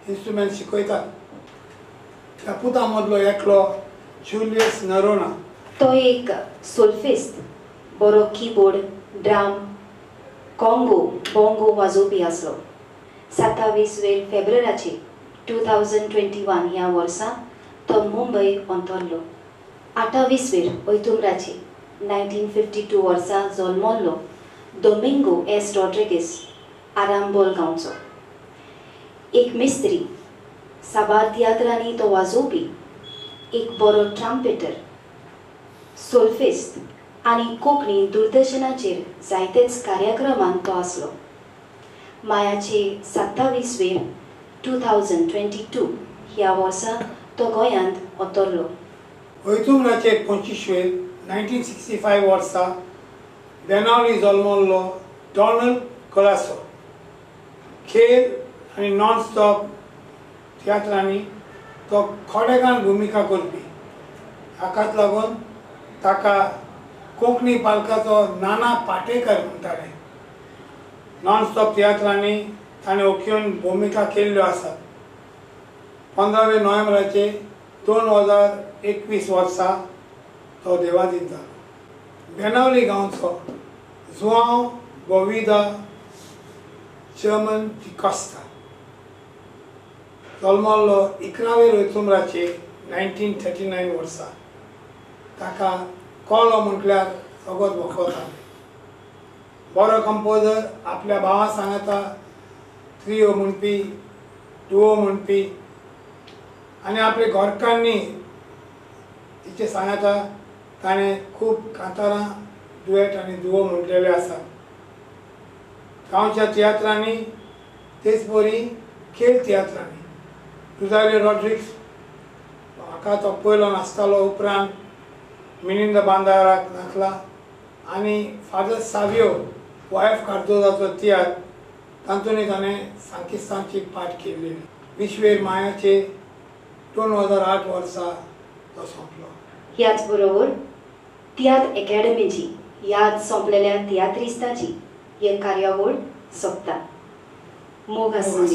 instrument शिकयतात. त्या पुतां मदलो एकलो जुलियस नरोना, तो एक सोल्फिस्त, बरो कीबोर्ड, ड्रम, कॉंगो, बोंगो वाजोवपी आसलो. 27 फेब्रुवाराचे 2021 ह्या वर्सा तो मुंबय अंतरलो. 28 ऑक्टोबराचे 1952 वर्सा जल्मल्लो दोमिंगो एस रॉड्रिगीस आरांबोल गांवचो एक मिस्त्री, साबार तियात्रांनी तो वाजोवपी, एक बरो ट्रम्पेटर, सोल्फिस्त आनी कोंकणी दूरदर्शनाचेर जायतेच कार्यक्रमांत तो आसलो. मायाचे 27 2022 ह्या वर्सा तो गोंयांत अतरलो. ऑक्टोबराचे 25 1965 वर्सा बेनावली जल्मल्लो डॉनल्ड कोलासो खेळ आनी नॉन स्टॉप तियात्रांनी तो खोडेगान भुमिका करपी. हाकाच लागून ताका कोंकणी पालकाचो नाना पाटेकर म्हणटाले. नॉन स्टॉप तियात्रांनी ताणें ओक्योन भुमिका केल्ल्यो आसात. 15 नोव्हेंबराचे 2021 वर्सा तो देवाधीन जालो. बेनावली गांवचो जुआंव बोविदा चर्मन डिकॉस्ता जल्मल्लो 11 ऑक्टोबराचे 1939 वर्सा. ताका कोलो म्हटल्यार सगळोच वळखताले. बरो कंपोजर, आपल्या भावा सांगाता त्रियो म्हणपी, डुओ म्हणपी आनी आपले घरकान्नी तिचे सांगाता ताणें खूब कांतारां, डुएट आनी दुवो म्हणलेले आसात. गांवच्या तियात्रांनी तेच परी खेळ तियात्रांनी रुजारियो रॉड्रिग्स हाका तो पयलो नाचतालो. उपरांत मिलिंद बांदाराक नाचला आनी फादर सावियो वायफ कार्दोजाचो तियात्र तातूंतय ताणें सांकिस्तानची पाठ केल्ली. 20 मायाचे 2008 वर्सा तो सोंपलो. ह्याच बरोबर तियात्र एकेडमीची याद सोंपलेल्या तियात्रिस्ताची हे कार्यावळ सोंपता. मोग आसूं.